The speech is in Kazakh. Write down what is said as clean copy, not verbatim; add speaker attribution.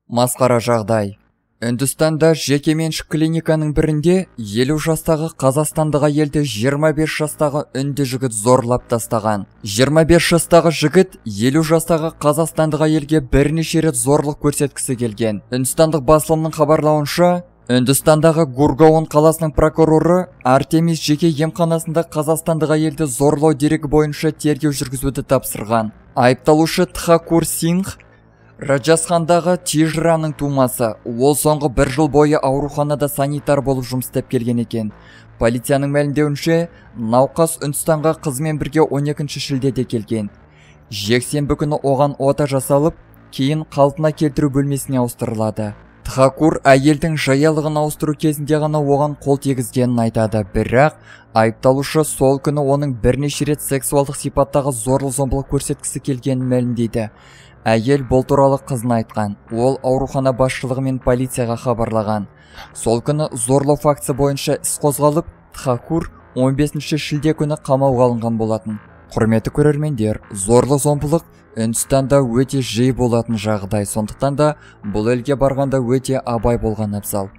Speaker 1: Масқара жағдай. Үндістанда жекеменшік клиниканың бірінде 50 жастағы қазақстандық әйелді 25 жастағы үнді жігіт зорлап тастаған. 25 жастағы жігіт 50 жастағы қазақстандық әйелге бірнеше рет зорлық көрсеткісі келген. Үндістандық басылымның хабарлауынша, Үндістандағы Гургаон қаласының прокуроры Артемис жеке емханасында қазақстандық әйелді зорлау дерегі бойынша тергеу жүргізуді тапсырған. Айыпталушы Тхакур Сингх Раджастхандағы Тижраның тумасы. Ол соңғы бір жыл бойы ауруханада санитар болып жұмыс істеп келген екен. Полицияның мәлімдеуінше, науқас Үндістанға қызымен бірге 12 шілдеде келген. Жексенбі күні оған ота жасалып, кейін қалпына келтіру бөлмесіне ауыстырылады. Тхакур әйелдің жаялығын ауыстыру кезінде ғана оған қол тигізгенін айтады. Бірақ айыпталушы сол күні оның бірнеше рет сексуалдық сипаттағы зорлық-зомбылық көрсеткісі келгенін мәлімдейді. Әйел бұл туралы қызына айтқан. Ол аурухана басшылығы мен полицияға хабарлаған. Сол күні зорлау фактісі бойынша іс қозғалып, Тхакур 15 шілде күні қамауға алынған болатын. Құрметті көрермендер, зорлық-зомбылық Үндістанда өте жиі болатын жағдай, сондықтан да бұл елге барғанда өте абай болған абзал.